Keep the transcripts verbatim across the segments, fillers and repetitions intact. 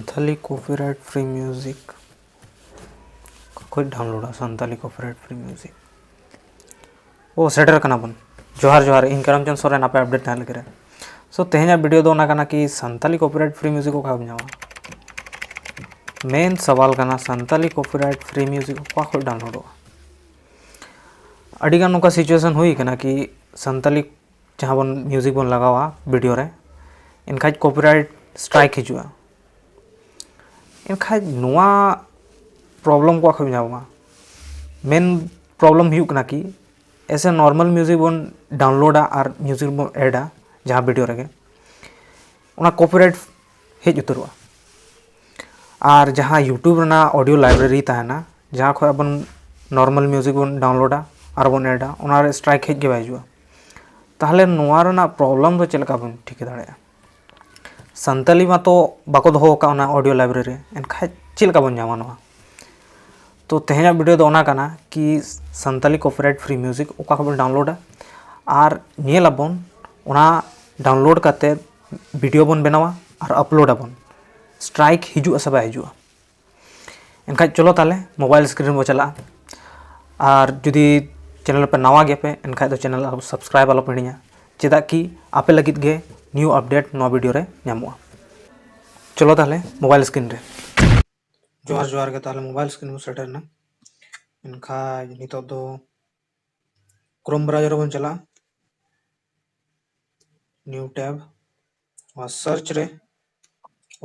Santali copyright free music ᱚᱠᱟ ᱠᱷᱚᱡ ᱰᱟᱣᱩᱱᱞᱳᱰᱟ? Santali copyright free music. ᱳ, ᱥᱮᱴᱮᱨ ᱠᱟᱱᱟ ᱵᱚᱱ᱾ ᱡᱚᱦᱟᱨ ᱡᱚᱦᱟᱨ, ᱤᱧ ᱠᱟᱨᱟᱢᱪᱟᱸᱫᱽ ᱥᱚᱨᱮᱱ, ᱟᱯᱮ ᱟᱯᱰᱮᱴ ᱛᱟᱦᱮᱸ ᱞᱟᱹᱜᱤᱫ ᱨᱮ᱾ So, ᱛᱮᱦᱮᱧᱟᱜ ᱵᱷᱤᱰᱤᱭᱳ ᱫᱚ ᱚᱱᱟ ᱠᱟᱱᱟ ᱠᱤ Santali copyright free music ᱚᱠᱟ ᱠᱷᱚᱡ ᱧᱟᱢᱟ? ᱢᱮᱱ ᱥᱟᱣᱟᱞ ᱠᱟᱱᱟ, Santali copyright free music ᱚᱠᱟ ᱠᱷᱚᱡ ᱰᱟᱣᱩᱱᱞᱳᱰᱚᱜᱼᱟ? ᱟᱹᱰᱤᱜᱟᱱ ᱱᱚᱝᱠᱟ ᱥᱤᱪᱩᱭᱮᱥᱚᱱ ᱦᱩᱭ ᱠᱟᱱᱟ ᱠᱤ Santali ᱡᱟᱦᱟᱸ ᱵᱚᱱ ᱢᱤᱭᱩᱡᱤᱠ ᱵᱚᱱ ᱞᱟᱜᱟᱣᱟ ᱵᱷᱤᱰᱤᱭᱳ ᱨᱮ, ᱮᱱᱠᱷᱟᱡ ᱠᱚᱯᱤᱨᱟᱭᱤᱴ ᱥᱴᱨᱟᱭᱤᱠ ᱦᱤᱡᱩᱜᱼᱟ᱾ ᱮᱱᱠᱷᱟᱡ ᱱᱚᱣᱟ ᱯᱨᱚᱵᱞᱮᱢ ᱠᱚ ᱠᱷᱚᱡ ᱧᱟᱢᱚᱜᱼᱟ᱾ ᱢᱮᱱ ᱯᱨᱚᱵᱞᱮᱢ ᱦᱩᱭᱩᱜ ᱠᱟᱱᱟ ᱠᱤ ᱮᱥᱮ ᱱᱚᱨᱢᱟᱞ ᱢᱤᱭᱩᱡᱤᱠ ᱵᱚᱱ ᱰᱟᱣᱩᱱᱞᱳᱰᱟ ᱟᱨ ᱢᱤᱭᱩᱡᱤᱠ ᱵᱚᱱ ᱮᱰᱟ ᱡᱟᱦᱟᱸ ᱵᱷᱤᱰᱤᱭᱳ ᱨᱮᱜᱮ, ᱚᱱᱟ ᱠᱚᱯᱤᱨᱟᱭᱤᱴ ᱦᱮᱡ ᱩᱛᱟᱹᱨᱚᱜᱼᱟ᱾ ᱟᱨ ᱡᱟᱦᱟᱸ YouTube ᱨᱮᱱᱟᱜ ᱚᱰᱤᱭᱳ ᱞᱟᱭᱵᱨᱮᱨᱤ ᱛᱟᱦᱮᱱᱟ, ᱡᱟᱦᱟᱸ ᱠᱷᱚᱡ ᱟᱵᱚᱱ ᱱᱚᱨᱢᱟᱞ ᱢᱤᱭᱩᱡᱤᱠ ᱵᱚᱱ ᱰᱟᱣᱩᱱᱞᱳᱰᱟ ᱟᱨ ᱵᱚᱱ ᱮᱰᱟ, ᱚᱱᱟ ᱨᱮ ᱥᱴᱨᱟᱭᱤᱠ ᱦᱮᱡ ᱜᱮ ᱵᱟᱭ ᱦᱤᱡᱩᱜᱼᱟ᱾ ᱛᱟᱦᱚᱞᱮ ᱱᱚᱣᱟ ᱨᱮᱱᱟᱜ ᱯᱨᱚᱵᱞᱮᱢ ᱫᱚ ᱪᱮᱫ ᱞᱮᱠᱟ ᱵᱚᱱ ᱴᱷᱤᱠᱟᱹ ᱫᱟᱲᱮᱭᱟᱜᱼᱟ? ᱥᱟᱱᱛᱟᱞᱤ ᱢᱟᱛᱚ ᱵᱟᱠᱚ ᱫᱚᱦᱚ ᱟᱠᱟᱫ ᱚᱱᱟ ᱚᱰᱤᱭᱳ ᱞᱟᱭᱵᱨᱮᱨᱤ ᱨᱮ, ᱮᱱᱠᱷᱟᱡ ᱪᱮᱫ ᱞᱮᱠᱟ ᱵᱚᱱ ᱧᱟᱢᱟ ᱱᱚᱣᱟ? ᱛᱚ ᱛᱮᱦᱮᱧᱟᱜ ᱵᱷᱤᱰᱤᱭᱳ ᱫᱚ ᱚᱱᱟ ᱠᱟᱱᱟ ᱠᱤ ᱥᱟᱱᱛᱟᱞᱤ ᱠᱚᱯᱤᱨᱟᱭᱤᱴ ᱯᱷᱨᱤ ᱢᱤᱭᱩᱡᱤᱠ ᱚᱠᱟ ᱠᱷᱚᱱ ᱵᱚᱱ ᱰᱟᱣᱩᱱᱞᱳᱰᱟ ᱟᱨ ᱧᱮᱞ ᱟᱵᱚᱱ ᱚᱱᱟ ᱰᱟᱣᱩᱱᱞᱳᱰ ᱠᱟᱛᱮ ᱵᱷᱤᱰᱤᱭᱳ ᱵᱚᱱ ᱵᱮᱱᱟᱣᱟ ᱟᱨ ᱟᱯᱞᱳᱰ ᱟᱵᱚᱱ, ᱥᱴᱨᱟᱭᱤᱠ ᱦᱤᱡᱩᱜᱼᱟ ᱥᱮ ᱵᱟᱭ ᱦᱤᱡᱩᱜᱼᱟ᱾ ᱮᱱᱠᱷᱟᱡ ᱪᱚᱞᱚ ᱛᱟᱦᱚᱞᱮ ᱢᱳᱵᱟᱭᱤᱞ ᱥᱠᱨᱤᱱ ᱵᱚ ᱪᱟᱞᱟᱜᱼᱟ᱾ ᱟᱨ ᱡᱩᱫᱤ ᱪᱮᱱᱮᱞ ᱯᱮ ᱱᱟᱣᱟ ᱜᱮᱭᱟᱯᱮ, ᱮᱱᱠᱷᱟᱡ ᱫᱚ ᱪᱮᱱᱮᱞ ᱥᱟᱵᱥᱠᱨᱟᱭᱤᱵ ᱟᱞᱚᱯᱮ ᱦᱤᱲᱤᱧᱟ, ᱪᱮᱫᱟᱜ ᱠᱤ ᱟᱯᱮ ᱞᱟᱹᱜᱤᱫ ᱜᱮ ᱱᱤᱭᱩ ᱟᱯᱰᱮᱴ ᱱᱚᱣᱟ ᱵᱷᱤᱰᱤᱭᱳ ᱨᱮ ᱧᱟᱢᱚᱜᱼᱟ᱾ ᱪᱚᱞᱚ ᱛᱟᱦᱚᱞᱮ ᱢᱳᱵᱟᱭᱤᱞ ᱥᱠᱨᱤᱱ ᱨᱮ᱾ ᱡᱚᱦᱟᱨ ᱡᱚᱦᱟᱨ ᱜᱮ, ᱛᱟᱦᱚᱞᱮ ᱢᱳᱵᱟᱭᱤᱞ ᱥᱠᱨᱤᱱ ᱵᱚᱱ ᱥᱮᱴᱮᱨ ᱮᱱᱟ᱾ ᱮᱱᱠᱷᱟᱡ ᱱᱤᱛᱚᱜ ᱫᱚ ᱠᱨᱳᱢ ᱵᱨᱟᱣᱡᱟᱨ ᱨᱮᱵᱚᱱ ᱪᱟᱞᱟᱜᱼᱟ᱾ ᱱᱤᱭᱩ ᱴᱮᱵ, ᱟᱨ ᱥᱟᱨᱪ ᱨᱮ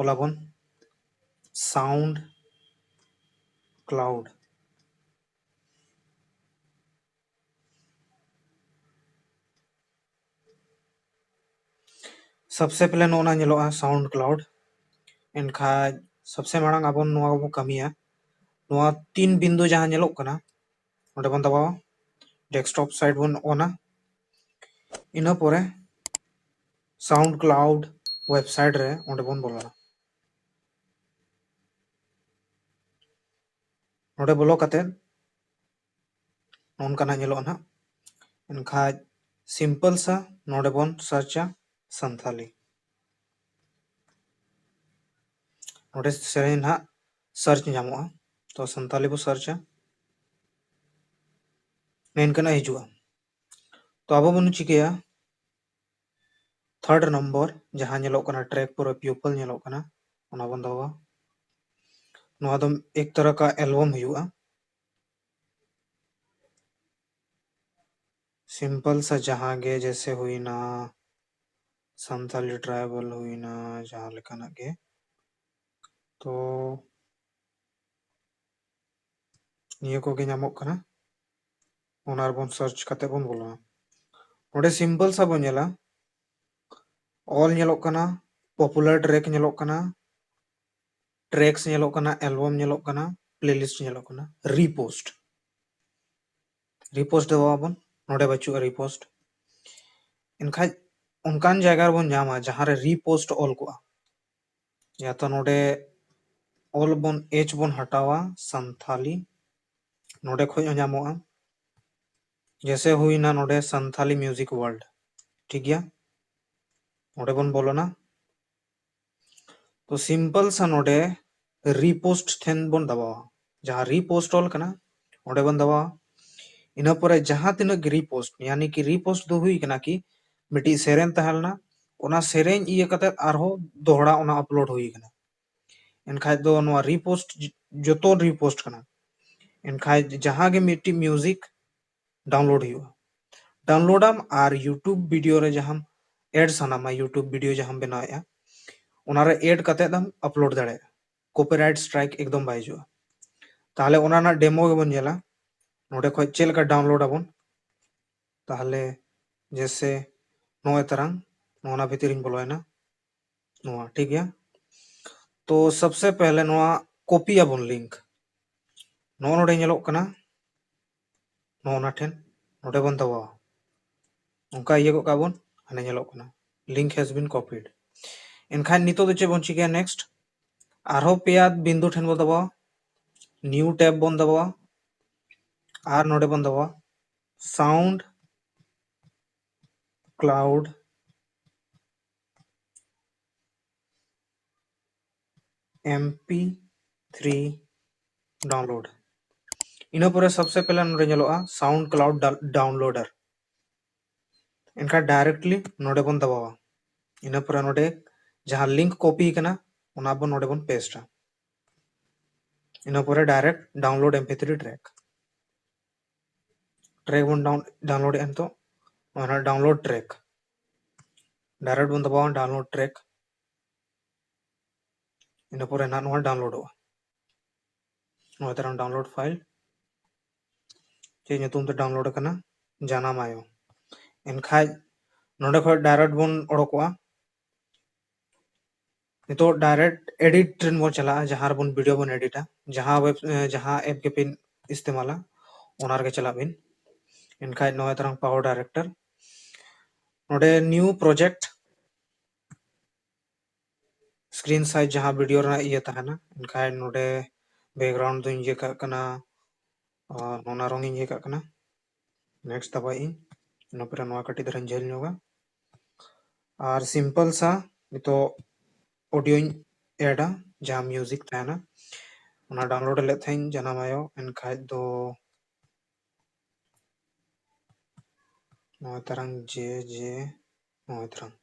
ᱚᱞᱟᱵᱚᱱ ᱥᱟᱣᱩᱱᱰ ᱠᱞᱟᱣᱩᱰ᱾ ᱥᱚᱵᱥᱮ ᱯᱮᱦᱞᱮ ᱱᱚᱜᱼᱚ ᱱᱟ ᱧᱮᱞᱚᱜᱼᱟ ᱥᱟᱣᱩᱱᱰ ᱠᱞᱟᱣᱩᱰ᱾ ᱮᱱᱠᱷᱟᱡ ᱥᱚᱵᱥᱮ ᱢᱟᱲᱟᱝ ᱟᱵᱚ ᱱᱚᱣᱟ ᱵᱚᱱ ᱠᱟᱹᱢᱤᱭᱟ, ᱱᱚᱣᱟ ᱛᱤᱱ ᱵᱤᱱᱫᱩ ᱡᱟᱦᱟᱸ ᱧᱮᱞᱚᱜ ᱠᱟᱱᱟ, ᱚᱸᱰᱮ ᱵᱚᱱ ᱫᱟᱵᱟᱣᱟ, ᱰᱮᱥᱠᱴᱚᱯ ᱥᱟᱭᱤᱴ ᱵᱚᱱ ᱚᱱᱟ᱾ ᱤᱱᱟᱹ ᱯᱚᱨᱮ ᱥᱟᱣᱩᱱᱰ ᱠᱞᱟᱣᱩᱰ ᱣᱮᱵᱥᱟᱭᱤᱴ ᱨᱮ ᱚᱸᱰᱮ ᱵᱚᱱ ᱵᱚᱞᱚᱱᱟ᱾ ᱱᱚᱰᱮ ᱵᱚᱞᱚ ᱠᱟᱛᱮ ᱱᱚᱝᱠᱟᱱᱟᱜ ᱧᱮᱞᱚᱜᱼᱟ ᱱᱟᱦᱟᱜ᱾ ᱮᱱᱠᱷᱟᱡ ᱥᱤᱢᱯᱚᱞ ᱥᱟ ᱱᱚᱰᱮ ᱵᱚᱱ ᱥᱟᱨᱪᱟ ᱥᱟᱱᱛᱷᱟᱞᱤ᱾ ᱱᱚᱰᱮ ᱥᱮᱨᱮᱧ ᱱᱟᱦᱟᱜ ᱥᱟᱨᱪ ᱧᱟᱢᱚᱜᱼᱟ᱾ ᱛᱚ ᱥᱟᱱᱛᱟᱞᱤ ᱵᱚ ᱥᱟᱨᱪᱟ, ᱱᱤᱝᱠᱟᱹᱱᱟᱜ ᱦᱤᱡᱩᱜᱼᱟ᱾ ᱛᱚ ᱟᱵᱚ ᱵᱚᱱ ᱪᱤᱠᱟᱹᱭᱟ, ᱛᱷᱟᱨᱰ ᱱᱚᱢᱵᱚᱨ ᱡᱟᱦᱟᱸ ᱧᱮᱞᱚᱜ ᱠᱟᱱᱟ, ᱴᱨᱮᱠ ᱯᱩᱨᱟᱹ ᱯᱤᱭᱩᱯᱟᱞ ᱧᱮᱞᱚᱜ ᱠᱟᱱᱟ, ᱚᱱᱟ ᱵᱚᱱ ᱫᱚᱦᱚᱣᱟ᱾ ᱱᱚᱣᱟ ᱫᱚ ᱮᱠ ᱛᱟᱨᱟ ᱠᱟ ᱮᱞᱵᱟᱢ ᱦᱩᱭᱩᱜᱼᱟ᱾ ᱥᱤᱢᱯᱚᱞ ᱥᱟ ᱡᱟᱦᱟᱸ ᱜᱮ, ᱡᱮᱥᱮ ᱦᱩᱭᱱᱟ ᱥᱟᱱᱛᱟᱞᱤ ᱴᱨᱟᱭᱵᱟᱞ ᱦᱩᱭᱱᱟ, ᱡᱟᱦᱟᱸ ᱞᱮᱠᱟᱱᱟᱜ ᱜᱮ᱾ ᱛᱚ ᱱᱤᱭᱟᱹ ᱠᱚᱜᱮ ᱧᱟᱢᱚᱜ ᱠᱟᱱᱟ, ᱚᱱᱟ ᱨᱮᱵᱚᱱ ᱥᱟᱨᱪ ᱠᱟᱛᱮ ᱵᱚᱱ ᱵᱚᱞᱚᱱᱟ᱾ ᱱᱚᱰᱮ ᱥᱤᱢᱯᱚᱞ ᱥᱟ ᱵᱚᱱ ᱧᱮᱞᱟ, ᱚᱞ ᱧᱮᱞᱚᱜ ᱠᱟᱱᱟ, ᱯᱚᱯᱩᱞᱟᱨ ᱴᱨᱮᱠ ᱧᱮᱞᱚᱜ ᱠᱟᱱᱟ, ᱴᱨᱮᱠᱥ ᱧᱮᱞᱚᱜ ᱠᱟᱱᱟ, ᱮᱞᱵᱟᱢ ᱧᱮᱞᱚᱜ ᱠᱟᱱᱟ, ᱯᱞᱮᱞᱤᱥᱴ ᱧᱮᱞᱚᱜ ᱠᱟᱱᱟ, ᱨᱤᱯᱳᱥᱴ᱾ ᱨᱤᱯᱳᱥᱴ ᱫᱚ ᱵᱟᱵᱚᱱ, ᱱᱚᱰᱮ ᱵᱟᱹᱪᱩᱜᱼᱟ ᱨᱤᱯᱳᱥᱴ᱾ ᱮᱱᱠᱷᱟᱡ ᱚᱱᱠᱟᱱ ᱡᱟᱭᱜᱟ ᱨᱮᱵᱚᱱ ᱧᱟᱢᱟ ᱡᱟᱦᱟᱸ ᱨᱮ ᱨᱤᱯᱳᱥᱴ ᱚᱞ ᱠᱚᱜᱼᱟ᱾ ᱭᱟ ᱛᱚ ᱱᱚᱰᱮ ᱚᱞ ᱵᱚᱱ, ᱮᱪ ᱵᱚᱱ ᱦᱟᱴᱟᱣᱟ, ᱥᱟᱱᱛᱷᱟᱞᱤ, ᱱᱚᱰᱮ ᱠᱷᱚᱡ ᱦᱚᱸ ᱧᱟᱢᱚᱜᱼᱟ᱾ ᱡᱮᱥᱮ ᱦᱩᱭᱱᱟ ᱱᱚᱰᱮ ᱥᱟᱱᱛᱷᱟᱞᱤ ᱢᱤᱭᱩᱡᱤᱠ ᱣᱟᱨᱞᱰ, ᱴᱷᱤᱠ ᱜᱮᱭᱟ, ᱱᱚᱰᱮ ᱵᱚᱱ ᱵᱚᱞᱚᱱᱟ᱾ ᱛᱚ ᱥᱤᱢᱯᱚᱞ ᱥᱟ ᱱᱚᱰᱮ ᱨᱤᱯᱳᱥᱴ ᱴᱷᱮᱱ ᱵᱚᱱ ᱫᱟᱵᱟᱣᱟ, ᱡᱟᱦᱟᱸ ᱨᱤᱯᱳᱥᱴ ᱚᱞ ᱠᱟᱱᱟ ᱚᱸᱰᱮ ᱵᱚᱱ ᱫᱟᱵᱟᱣᱟ᱾ ᱤᱱᱟᱹ ᱯᱚᱨᱮ ᱡᱟᱦᱟᱸ ᱛᱤᱱᱟᱹᱜ ᱜᱮ ᱨᱤᱯᱳᱥᱴ, ᱭᱟᱱᱤ ᱠᱤ ᱨᱤᱯᱳᱥᱴ ᱫᱚ ᱦᱩᱭ ᱠᱟᱱᱟ ᱠᱤ ᱢᱤᱫᱴᱤᱡ ᱥᱮᱨᱮᱧ ᱛᱟᱦᱮᱸ ᱞᱮᱱᱟ, ᱚᱱᱟ ᱥᱮᱨᱮᱧ ᱤᱭᱟᱹ ᱠᱟᱛᱮ ᱟᱨᱦᱚᱸ ᱫᱚᱦᱲᱟ ᱚᱱᱟ ᱟᱯᱞᱳᱰ ᱦᱩᱭ ᱠᱟᱱᱟ᱾ ᱮᱱᱠᱷᱟᱡ ᱫᱚ ᱱᱚᱣᱟ ᱨᱤᱯᱳᱥᱴ ᱡᱚᱛᱚ ᱨᱤᱯᱳᱥᱴ ᱠᱟᱱᱟ᱾ ᱮᱱᱠᱷᱟᱡ ᱡᱟᱦᱟᱸ ᱜᱮ ᱢᱤᱫᱴᱤᱡ ᱢᱤᱭᱩᱡᱤᱠ ᱰᱟᱣᱩᱱᱞᱳᱰ ᱦᱩᱭᱩᱜᱼᱟ, ᱰᱟᱣᱩᱱᱞᱳᱰ ᱟᱢ ᱟᱨ YouTube ᱵᱷᱤᱰᱤᱭᱳ ᱨᱮ ᱡᱟᱦᱟᱸᱢ ᱮᱰ ᱥᱟᱱᱟᱢᱟ, YouTube ᱵᱷᱤᱰᱤᱭᱳ ᱡᱟᱦᱟᱸᱢ ᱵᱮᱱᱟᱣᱮᱫᱼᱟ, ᱚᱱᱟᱨᱮ ᱮᱰ ᱠᱟᱛᱮᱫ ᱮᱢ ᱟᱯᱞᱳᱰ ᱫᱟᱲᱮᱭᱟᱜᱼᱟ, ᱠᱚᱯᱤᱨᱟᱭᱤᱴ ᱥᱴᱨᱟᱭᱤᱠ ᱮᱠᱫᱚᱢ ᱵᱟᱭ ᱦᱤᱡᱩᱜᱼᱟ᱾ ᱛᱟᱦᱚᱞᱮ ᱚᱱᱟ ᱨᱮᱱᱟᱜ ᱰᱮᱢᱳ ᱜᱮᱵᱚᱱ ᱧᱮᱞᱟ᱾ ᱱᱚᱰᱮ ᱠᱷᱚᱡ ᱪᱮᱫ ᱞᱮᱠᱟ ᱰᱟᱣᱩᱱᱞᱳᱰ ᱟᱵᱚᱱ, ᱛᱟᱦᱚᱞᱮ ᱡᱮᱥᱮ ᱱᱚᱜᱼᱚᱭ ᱛᱟᱨᱟᱝ ᱱᱚᱣᱟ ᱵᱷᱤᱛᱤᱨ ᱤᱧ ᱵᱚᱞᱚᱭᱮᱱᱟ, ᱱᱚᱣᱟ ᱴᱷᱤᱠ ᱜᱮᱭᱟ᱾ ᱛᱚ ᱥᱚᱵᱥᱮ ᱯᱮᱦᱞᱮ ᱱᱚᱣᱟ ᱠᱚᱯᱤᱭᱟᱵᱚᱱ ᱞᱤᱝᱠ, ᱱᱚᱜᱼᱚ ᱱᱚᱰᱮ ᱧᱮᱞᱚᱜ ᱠᱟᱱᱟ, ᱱᱚᱜᱼᱚ ᱱᱟ ᱴᱷᱮᱱ ᱱᱚᱰᱮ ᱵᱚᱱ ᱫᱟᱵᱟᱣᱟ, ᱚᱱᱠᱟ ᱤᱭᱟᱹ ᱜᱚᱫ ᱠᱟᱜ ᱵᱚᱱ, ᱦᱟᱱᱮ ᱧᱮᱞᱚᱜ ᱠᱟᱱᱟ link has been copied᱾ ᱮᱱᱠᱷᱟᱱ ᱱᱤᱛᱚᱜ ᱫᱚ ᱪᱮᱫ ᱵᱚᱱ ᱪᱤᱠᱟᱹᱭᱟ? ᱱᱮᱠᱥᱴ ᱟᱨᱦᱚᱸ ᱯᱮᱭᱟ ᱵᱤᱱᱫᱩ ᱴᱷᱮᱱ ᱵᱚᱱ ᱫᱟᱵᱟᱣᱟ, ᱱᱤᱭᱩ ᱴᱮᱵ ᱵᱚᱱ ᱫᱟᱵᱟᱣᱟ, ᱟᱨ ᱱᱚᱰᱮ ᱵᱚᱱ ᱫᱟᱵᱟᱣᱟ ᱥᱟᱣᱩᱱᱰ ᱠᱞᱟᱣᱩᱰ MP3 download. ᱤᱱᱟᱹ ᱯᱚᱨᱮ ᱥᱚᱵᱥᱮ ᱯᱮᱦᱞᱮ ᱱᱚᱰᱮ ᱧᱮᱞᱚᱜᱼᱟ SoundCloud downloader. ᱮᱱᱠᱷᱟᱱ directly ᱱᱚᱰᱮ ᱵᱚᱱ ᱫᱟᱵᱟᱣᱟ. ᱤᱱᱟᱹ ᱯᱚᱨᱮ ᱱᱚᱰᱮ ᱡᱟᱦᱟᱸ link copy ᱠᱟᱱᱟ, ᱚᱱᱟ ᱵᱚᱱ ᱱᱚᱰᱮ ᱵᱚᱱ pasteᱟ. ᱤᱱᱟᱹ ᱯᱚᱨᱮ direct download MP3 track. Track ᱵᱚᱱ downloadᱮᱫᱼᱟ ᱱᱤᱛᱚᱜ. ᱚᱱᱟ download track direct ᱵᱚᱱ ᱫᱟᱵᱟᱣᱟ, download track. ᱤᱱᱟᱹ ᱯᱚᱨᱮ ᱱᱟᱦᱟᱜ ᱱᱚᱣᱟ downloadᱚᱜᱼᱟ. ᱱᱚᱣᱟ ᱛᱟᱨᱟᱝ download file, ᱪᱮᱫ ᱧᱩᱛᱩᱢ ᱛᱮ download ᱟᱠᱟᱱᱟ? ᱡᱟᱱᱟᱢ ᱟᱭᱳ. ᱮᱱᱠᱷᱟᱡ ᱱᱚᱰᱮ ᱠᱷᱚᱱ direct ᱵᱚᱱ ᱚᱰᱚᱠᱚᱜᱼᱟ. ᱱᱤᱛᱚᱜ direct edit ᱴᱷᱮᱱ ᱵᱚᱱ ᱪᱟᱞᱟᱜᱼᱟ, ᱡᱟᱦᱟᱸ ᱨᱮᱵᱚᱱ video ᱵᱚᱱ editᱟ, ᱡᱟᱦᱟᱸ web ᱡᱟᱦᱟᱸ app ᱜᱮᱯᱮ ᱤᱥᱛᱮᱢᱟᱞᱟ, ᱚᱱᱟ ᱨᱮᱜᱮ ᱪᱟᱞᱟᱜ ᱵᱤᱱ. ᱮᱱᱠᱷᱟᱡ ᱱᱚᱜᱼᱚᱭ ᱛᱟᱨᱟᱝ PowerDirector, ᱱᱚᱰᱮ new project, screen size ᱡᱟᱦᱟᱸ video ᱨᱮᱱᱟᱜ ᱤᱭᱟᱹ ᱛᱟᱦᱮᱱᱟ. ᱮᱱᱠᱷᱟᱡ ᱱᱚᱰᱮ background ᱫᱚᱧ ᱤᱭᱟᱹ ᱠᱟᱜ ᱠᱟᱱᱟ, ᱟᱨ ᱚᱱᱟ ᱨᱚᱝ ᱤᱧ ᱤᱭᱟᱹ ᱠᱟᱜ ᱠᱟᱱᱟ. Next ᱫᱟᱵᱟᱭᱮᱫ ᱟᱹᱧ. ᱤᱱᱟᱹ ᱯᱚᱨᱮ ᱱᱚᱣᱟ ᱠᱟᱹᱴᱤᱡ ᱫᱷᱟᱨᱟᱧ ᱡᱷᱟᱹᱞ ᱧᱚᱜᱟ. ᱟᱨ simple ᱥᱟ ᱱᱤᱛᱚᱜ audioᱧ addᱟ, ᱡᱟᱦᱟᱸ music ᱛᱟᱦᱮᱱᱟ, ᱚᱱᱟ download ᱞᱮᱫ ᱛᱟᱦᱮᱸᱧ ᱡᱟᱱᱟᱢ ᱟᱭᱳ. ᱮᱱᱠᱷᱟᱡ ᱫᱚ ᱱᱚᱣᱟ ᱛᱟᱨᱟᱝ ᱡᱮ ᱡᱮ ᱱᱚᱣᱟ ᱛᱟᱨᱟᱝ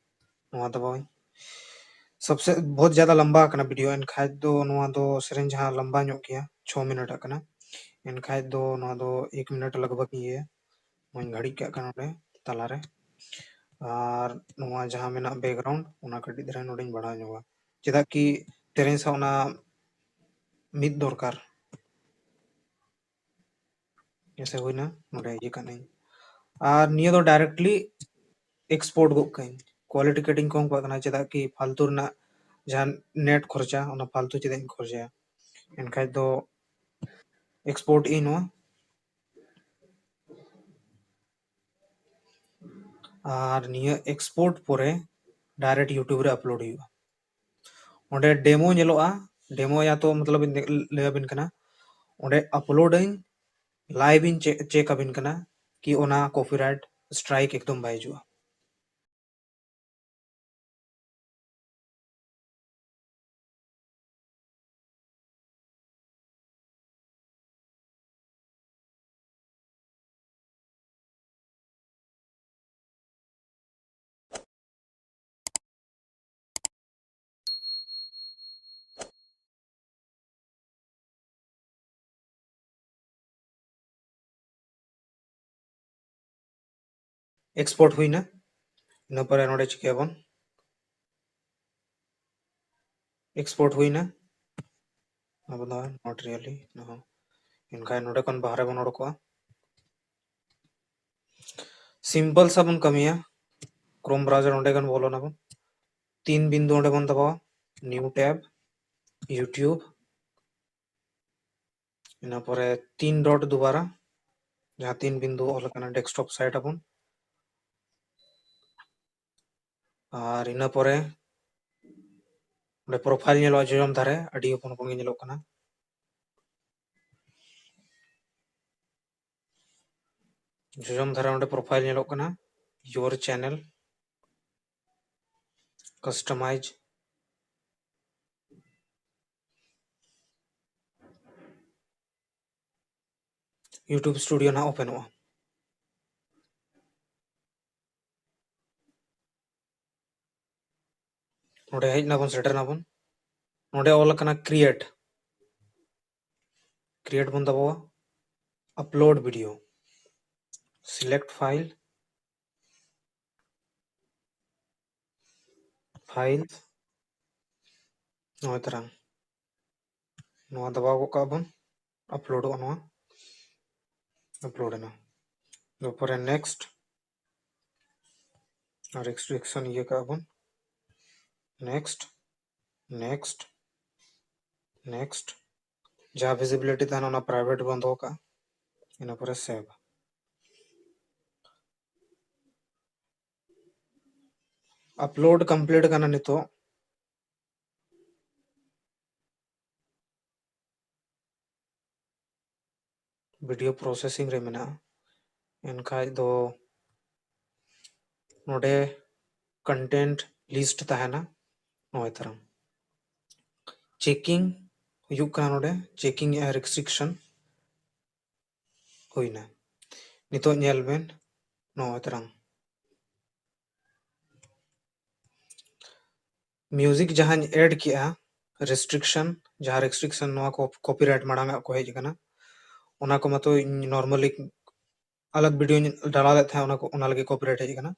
ᱱᱚᱣᱟ ᱫᱟᱵᱟᱣᱟᱹᱧ. ᱥᱚᱵᱥᱮ ᱵᱚᱦᱩᱛ ᱡᱟᱫᱟ ᱞᱟᱢᱵᱟ ᱠᱟᱱᱟ video, ᱮᱱᱠᱷᱟᱡ ᱫᱚ ᱱᱚᱣᱟ ᱫᱚ ᱥᱮᱨᱮᱧ ᱡᱟᱦᱟᱸ ᱞᱟᱢᱵᱟ ᱧᱚᱜ ᱜᱮᱭᱟ, ᱪᱷᱚ ᱢᱤᱱᱤᱴ ᱟᱜ ᱠᱟᱱᱟ, ᱮᱱᱠᱷᱟᱡ ᱫᱚ ᱱᱚᱣᱟ ᱫᱚ ᱮᱠ ᱢᱤᱱᱤᱴ ᱞᱟᱜᱽᱵᱷᱟᱜᱽ ᱤᱧ ᱤᱭᱟᱹᱭᱟ. ᱱᱚᱣᱟᱧ ᱜᱷᱟᱹᱲᱤᱡ ᱠᱟᱜ ᱠᱟᱱᱟ ᱱᱚᱰᱮ ᱛᱟᱞᱟᱨᱮ. ᱟᱨ ᱱᱚᱣᱟ ᱡᱟᱦᱟᱸ ᱢᱮᱱᱟᱜ background, ᱚᱱᱟ ᱠᱟᱹᱴᱤᱡ ᱫᱷᱟᱨᱟ ᱱᱚᱰᱮᱧ ᱵᱟᱲᱦᱟᱣ ᱧᱚᱜᱟ, ᱪᱮᱫᱟᱜ ᱠᱤ ᱛᱮᱨᱮᱧ ᱥᱟᱶ ᱚᱱᱟ ᱢᱤᱫ ᱫᱚᱨᱠᱟᱨ. ᱮᱥᱮ ᱦᱩᱭᱱᱟ, ᱱᱚᱰᱮ ᱤᱭᱟᱹ ᱠᱟᱜ ᱱᱟᱹᱧ. ᱟᱨ ᱱᱤᱭᱟᱹ ᱫᱚ directly export ᱜᱚᱫ ᱠᱟᱹᱧ, quality ᱠᱟᱹᱴᱤᱡ ᱤᱧ ᱠᱚᱢ ᱠᱟᱜ ᱠᱟᱱᱟ, ᱪᱮᱫᱟᱜ ᱠᱤ ᱯᱷᱟᱞᱛᱩ ᱨᱮᱱᱟᱜ ᱡᱟᱦᱟᱸ net ᱠᱷᱚᱨᱪᱟ, ᱚᱱᱟ ᱯᱷᱟᱞᱛᱩ ᱪᱮᱫᱟᱜ ᱤᱧ ᱠᱷᱚᱨᱪᱟᱭᱟ. ᱮᱱᱠᱷᱟᱡ ᱫᱚ export ᱤᱧ ᱱᱚᱣᱟ. ᱟᱨ ᱱᱤᱭᱟᱹ export ᱯᱚᱨᱮ direct YouTube ᱨᱮ upload ᱦᱩᱭᱩᱜᱼᱟ. ᱚᱸᱰᱮ demo ᱧᱮᱞᱚᱜᱼᱟ, demo ᱭᱟ ᱛᱚ ᱢᱚᱛᱞᱚᱵ ᱤᱧ ᱞᱟᱹᱭ ᱟᱵᱤᱱ ᱠᱟᱱᱟ, ᱚᱸᱰᱮ upload ᱟᱹᱧ, live ᱤᱧ check ᱟᱵᱤᱱ ᱠᱟᱱᱟ ᱠᱤ ᱚᱱᱟ copyright strike ᱮᱠᱫᱚᱢ ᱵᱟᱭ ᱦᱤᱡᱩᱜᱼᱟ. export ᱦᱩᱭᱱᱟ᱾ ᱤᱱᱟᱹ ᱯᱚᱨᱮ ᱱᱚᱰᱮ ᱪᱤᱠᱟᱹᱭᱟᱵᱚᱱ, export ᱦᱩᱭᱱᱟ᱾ ᱟᱵᱚ ᱫᱚ not really, ᱱᱚᱣᱟ ᱮᱱᱠᱷᱟᱱ ᱱᱚᱰᱮ ᱠᱷᱚᱱ ᱵᱟᱦᱨᱮ ᱵᱚᱱ ᱚᱰᱚᱠᱚᱜᱼᱟ᱾ ᱥᱤᱢᱯᱚᱞ ᱥᱟ ᱵᱚᱱ ᱠᱟᱹᱢᱤᱭᱟ᱾ Chrome browser ᱚᱸᱰᱮ ᱜᱮ ᱵᱚᱞᱚᱱᱟᱵᱚᱱ᱾ ᱛᱤᱱ ᱵᱤᱱᱫᱩ ᱚᱸᱰᱮ ᱵᱚᱱ ᱫᱟᱵᱟᱣᱟ, new tab, YouTube᱾ ᱤᱱᱟᱹ ᱯᱚᱨᱮ ᱛᱤᱱ ᱰᱚᱴ ᱫᱩᱵᱟᱨᱟ, ᱡᱟᱦᱟᱸ ᱛᱤᱱ ᱵᱤᱱᱫᱩ ᱚᱞ ᱟᱠᱟᱱᱟ, desktop site ᱟᱵᱚᱱ᱾ ᱟᱨ ᱤᱱᱟᱹ ᱯᱚᱨᱮ ᱚᱸᱰᱮ profile ᱧᱮᱞᱚᱜᱼᱟ, ᱡᱚᱡᱚᱢ ᱫᱷᱟᱨᱮ ᱟᱹᱰᱤ ᱦᱚᱯᱚᱱ ᱦᱚᱯᱚᱱ ᱜᱮ ᱧᱮᱞᱚᱜ ᱠᱟᱱᱟ᱾ ᱡᱚᱡᱚᱢ ᱫᱷᱟᱨᱮ ᱚᱸᱰᱮ profile ᱧᱮᱞᱚᱜ ᱠᱟᱱᱟ, your channel, customize, YouTube Studio ᱱᱟᱦᱟᱜ openᱚᱜᱼᱟ᱾ ᱱᱚᱰᱮ ᱦᱮᱡ ᱱᱟᱵᱚᱱ, ᱥᱮᱴᱮᱨ ᱱᱟᱵᱚᱱ᱾ ᱱᱚᱰᱮ ᱚᱞ ᱟᱠᱟᱱᱟ create, create ᱵᱚᱱ ᱫᱟᱵᱟᱣᱟ᱾ Upload video, select file, file, ᱱᱚᱜᱼᱚᱭ ᱛᱟᱨᱟᱝ ᱱᱚᱣᱟ ᱫᱟᱵᱟᱣ ᱜᱚᱫ ᱠᱟᱜᱼᱟ ᱵᱚᱱ, uploadᱚᱜᱼᱟ ᱱᱚᱣᱟ, upload ᱮᱱᱟ᱾ ᱤᱱᱟᱹ ᱯᱚᱨᱮ next, ᱟᱨ restriction ᱤᱭᱟᱹ ᱠᱟᱜᱼᱟ ᱵᱚᱱ, next, next, next᱾ ᱡᱟᱦᱟᱸ visibility ᱛᱟᱦᱮᱱᱟ ᱚᱱᱟ private ᱵᱚᱱ ᱫᱚᱦᱚ ᱠᱟᱜᱼᱟ᱾ ᱤᱱᱟᱹ ᱯᱚᱨᱮ save᱾ Upload complete ᱠᱟᱱᱟ ᱱᱤᱛᱚᱜ᱾ Video processing ᱨᱮ ᱢᱮᱱᱟᱜᱼᱟ᱾ ᱮᱱᱠᱷᱟᱡ ᱫᱚ ᱱᱚᱰᱮ content list ᱛᱟᱦᱮᱱᱟ, ᱱᱚᱜᱼᱚᱭ ᱛᱟᱨᱟᱝ checking ᱦᱩᱭᱩᱜ ᱠᱟᱱᱟ᱾ ᱱᱚᱰᱮ checking ᱮ restriction ᱦᱩᱭᱱᱟ᱾ ᱱᱤᱛᱚᱜ ᱧᱮᱞ ᱵᱮᱱ, ᱱᱚᱜᱼᱚᱭ ᱛᱟᱨᱟᱝ music ᱡᱟᱦᱟᱸᱧ add ᱠᱮᱜᱼᱟ, restriction, ᱡᱟᱦᱟᱸ restriction ᱱᱚᱣᱟ ᱠᱚ copyright ᱢᱟᱲᱟᱝ ᱟᱜ ᱠᱚ ᱦᱮᱡ ᱟᱠᱟᱱᱟ, ᱚᱱᱟ ᱠᱚ ᱢᱟᱛᱚ ᱤᱧ normally ᱟᱞᱟᱜᱽ ᱵᱷᱤᱰᱤᱭᱳᱧ ᱰᱟᱞᱟᱣ ᱞᱮᱫ ᱛᱟᱦᱮᱸᱫ, ᱚᱱᱟ ᱠᱚ, ᱚᱱᱟ ᱞᱟᱹᱜᱤᱫ ᱠᱚᱯᱤᱨᱟᱭᱤᱴ ᱦᱮᱡ ᱟᱠᱟᱱᱟ᱾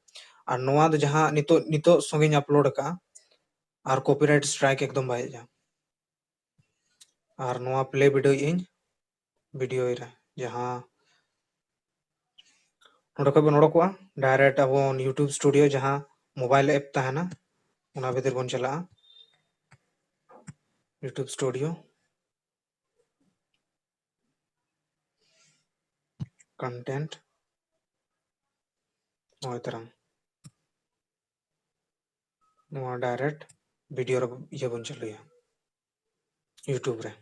ᱟᱨ ᱱᱚᱣᱟ ᱫᱚ ᱡᱟᱦᱟᱸ ᱱᱤᱛᱚᱜ, ᱱᱤᱛᱚᱜ ᱥᱚᱸᱜᱮᱧ ᱟᱯᱞᱳᱰ ᱟᱠᱟᱫᱼᱟ, ᱟᱨ ᱠᱚᱯᱤᱨᱟᱭᱤᱴ ᱥᱴᱨᱟᱭᱤᱠ ᱮᱠᱫᱚᱢ ᱵᱟᱭ ᱦᱮᱡᱼᱟ᱾ ᱟᱨ ᱱᱚᱣᱟ ᱯᱞᱮ ᱵᱤᱰᱟᱹᱣᱮᱫ ᱟᱹᱧ ᱵᱷᱤᱰᱤᱭᱳ ᱨᱮ, ᱡᱟᱦᱟᱸ ᱱᱚᱰᱮ ᱠᱷᱚᱡ ᱵᱚᱱ ᱚᱰᱚᱠᱚᱜᱼᱟ, ᱰᱟᱭᱨᱮᱠᱴ ᱟᱵᱚ YouTube Studio ᱡᱟᱦᱟᱸ ᱢᱳᱵᱟᱭᱤᱞ ᱮᱯ ᱛᱟᱦᱮᱱᱟ, ᱚᱱᱟ ᱵᱷᱤᱛᱤᱨ ᱵᱚᱱ ᱪᱟᱞᱟᱜᱼᱟ᱾ YouTube Studio, content, ᱱᱚᱜᱼᱚᱭ ᱛᱟᱨᱟᱝ ᱱᱚᱣᱟ ᱰᱟᱭᱨᱮᱠᱴ ᱵᱷᱤᱰᱤᱭᱳ ᱨᱮ ᱤᱭᱟᱹ ᱵᱚᱱ ᱪᱟᱹᱞᱩᱭᱟ YouTube ᱨᱮ᱾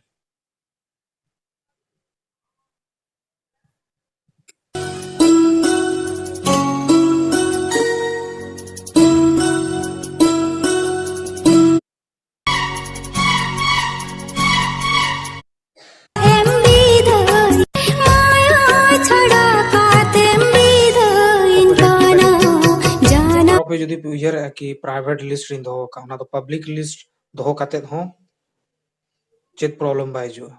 ᱟᱯᱮ ᱡᱩᱫᱤ ᱯᱮ ᱩᱭᱦᱟᱹᱨᱮᱜᱼᱟ ᱠᱤ ᱯᱨᱟᱭᱵᱷᱮᱴ ᱞᱤᱥᱴ ᱨᱤᱧ ᱫᱚᱦᱚ ᱟᱠᱟᱫ, ᱚᱱᱟ ᱫᱚ ᱯᱟᱵᱽᱞᱤᱠ ᱞᱤᱥᱴ ᱫᱚᱦᱚ ᱠᱟᱛᱮᱫ ᱦᱚᱸ ᱪᱮᱫ ᱯᱨᱚᱵᱞᱮᱢ ᱵᱟᱭ ᱦᱤᱡᱩᱜᱼᱟ᱾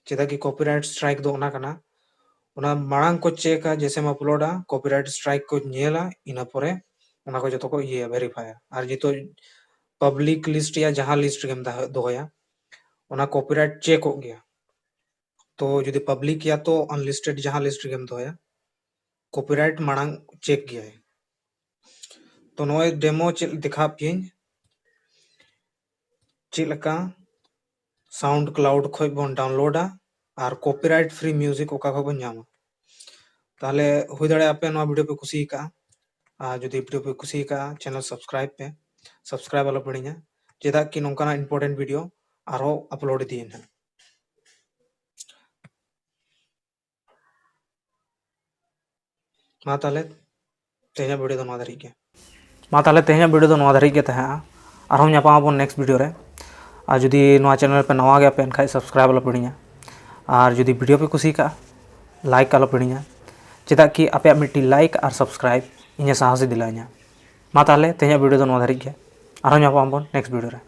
ᱪᱮᱫᱟᱜ ᱠᱤ ᱠᱚᱯᱤᱨᱟᱭᱤᱴ ᱥᱴᱨᱟᱭᱤᱠ ᱫᱚ ᱚᱱᱟ ᱠᱟᱱᱟ, ᱚᱱᱟ ᱢᱟᱲᱟᱝ ᱠᱚ ᱪᱮᱠᱟ, ᱡᱮᱥᱮᱢ ᱟᱯᱞᱳᱰᱟ, ᱠᱚᱯᱤᱨᱟᱭᱤᱴ ᱥᱴᱨᱟᱭᱤᱠ ᱠᱚ ᱧᱮᱞᱟ, ᱤᱱᱟᱹ ᱯᱚᱨᱮ ᱚᱱᱟ ᱠᱚ ᱡᱚᱛᱚ ᱠᱚ ᱤᱭᱟᱹᱭᱟ, ᱵᱷᱮᱨᱤᱯᱷᱟᱭᱟ᱾ ᱟᱨ ᱡᱚᱛᱚ ᱯᱟᱵᱽᱞᱤᱠ ᱞᱤᱥᱴ ᱨᱮᱭᱟᱜ ᱡᱟᱦᱟᱸ ᱞᱤᱥᱴ ᱨᱮᱜᱮᱢ ᱫᱚᱦᱚ-, ᱫᱚᱦᱚᱭᱟ, ᱚᱱᱟ ᱠᱚᱯᱤᱨᱟᱭᱤᱴ ᱪᱮᱠᱚᱜ ᱜᱮᱭᱟ᱾ ᱛᱚ ᱡᱩᱫᱤ ᱯᱟᱵᱽᱞᱤᱠ ᱭᱟ ᱛᱚ ᱟᱱᱞᱤᱥᱴᱮᱰ ᱡᱟᱦᱟᱸ ᱞᱤᱥᱴ ᱨᱮᱜᱮᱢ ᱫᱚᱦᱚᱭᱟ, ᱠᱚᱯᱤᱨᱟᱭᱤᱴ ᱢᱟᱲᱟᱝ ᱪᱮᱠ ᱜᱮᱭᱟᱭ᱾ ᱛᱚ ᱱᱚᱜᱼᱚᱭ ᱰᱮᱢᱳ ᱪᱮᱫ ᱫᱮᱠᱷᱟᱣ ᱯᱮᱭᱟᱹᱧ, ᱪᱮᱫ ᱞᱮᱠᱟ SoundCloud ᱠᱷᱚᱡ ᱵᱚᱱ ᱰᱟᱣᱩᱱᱞᱳᱰᱟ ᱟᱨ ᱠᱚᱯᱤᱨᱟᱭᱤᱴ ᱯᱷᱨᱤ ᱢᱤᱣᱡᱤᱠ ᱚᱠᱟ ᱠᱷᱚᱡ ᱵᱚᱱ ᱧᱟᱢᱟ᱾ ᱛᱟᱦᱞᱮ ᱦᱩᱭ ᱫᱟᱲᱮᱭᱟᱜᱼᱟ ᱟᱯᱮ ᱱᱚᱣᱟ ᱵᱷᱤᱰᱤᱭᱳ ᱯᱮ ᱠᱩᱥᱤ ᱟᱠᱟᱫᱼᱟ, ᱟᱨ ᱡᱩᱫᱤ ᱵᱷᱤᱰᱤᱭᱳ ᱯᱮ ᱠᱩᱥᱤ ᱟᱠᱟᱫᱼᱟ, ᱪᱮᱱᱮᱞ ᱥᱟᱵᱥᱠᱨᱟᱭᱤᱵ ᱯᱮ, ᱥᱟᱵᱥᱠᱨᱟᱭᱤᱵ ᱟᱞᱚ ᱯᱮ ᱦᱤᱲᱤᱧᱟ, ᱪᱮᱫᱟᱜ ᱠᱤ ᱱᱚᱝᱠᱟᱱᱟᱜ ᱤᱢᱯᱚᱨᱴᱮᱱᱴ ᱵᱷᱤᱰᱤᱭᱳ ᱟᱨᱦᱚᱸ ᱟᱯᱞᱳᱰ ᱤᱫᱤᱭᱟᱹᱧ ᱦᱟᱸᱜ᱾ ᱢᱟ ᱛᱟᱦᱞᱮ ᱛᱮᱦᱮᱧᱟᱜ ᱵᱷᱤᱰᱤᱭᱳ ᱫᱚ ᱱᱚᱣᱟ ᱫᱷᱟᱹᱨᱤᱡ ᱜᱮ᱾ ᱢᱟ ᱛᱟᱦᱞᱮ ᱛᱮᱦᱮᱧᱟᱜ ᱵᱷᱤᱰᱤᱭᱳ ᱫᱚ ᱱᱚᱣᱟ ᱫᱷᱟᱹᱨᱤᱡ ᱜᱮ ᱛᱟᱦᱮᱸᱜᱼᱟ᱾ ᱟᱨᱦᱚᱸ ᱧᱟᱯᱟᱢ ᱟᱵᱚᱱ ᱱᱮᱠᱥᱴ ᱵᱷᱤᱰᱤᱭᱳ ᱨᱮ᱾ ᱟᱨ ᱡᱩᱫᱤ ᱱᱚᱣᱟ ᱪᱮᱱᱮᱞ ᱯᱮ ᱱᱟᱣᱟ ᱜᱮᱭᱟ ᱯᱮ, ᱮᱱᱠᱷᱟᱡ ᱥᱟᱵᱥᱠᱨᱟᱭᱤᱵ ᱟᱞᱚ ᱯᱮ ᱦᱤᱲᱤᱧᱟ᱾ ᱟᱨ ᱡᱩᱫᱤ ᱵᱷᱤᱰᱤᱭᱳ ᱯᱮ ᱠᱩᱥᱤ ᱠᱟᱜᱼᱟ, ᱞᱟᱭᱤᱠ ᱟᱞᱚ ᱯᱮ ᱦᱤᱲᱤᱧᱟ, ᱪᱮᱫᱟᱜ ᱠᱤ ᱟᱯᱮᱭᱟᱜ ᱢᱤᱫᱴᱤᱡ ᱞᱟᱭᱤᱠ ᱟᱨ ᱥᱟᱵᱥᱠᱨᱟᱭᱤᱵ ᱤᱧᱮ ᱥᱟᱦᱟᱥ ᱤᱫᱤ ᱞᱟᱹᱧᱟ᱾ ᱢᱟ ᱛᱟᱦᱞᱮ ᱛᱮᱦᱮᱧᱟᱜ ᱵᱷᱤᱰᱤᱭᱳ ᱫᱚ ᱱᱚᱣᱟ ᱫᱷᱟᱹᱨᱤᱡ ᱜᱮ, ᱟᱨᱦᱚᱸ ᱧᱟᱯᱟᱢ ᱟᱵᱚᱱ ᱱᱮᱠᱥᱴ ᱵᱷᱤᱰᱤᱭᱳ ᱨᱮ᱾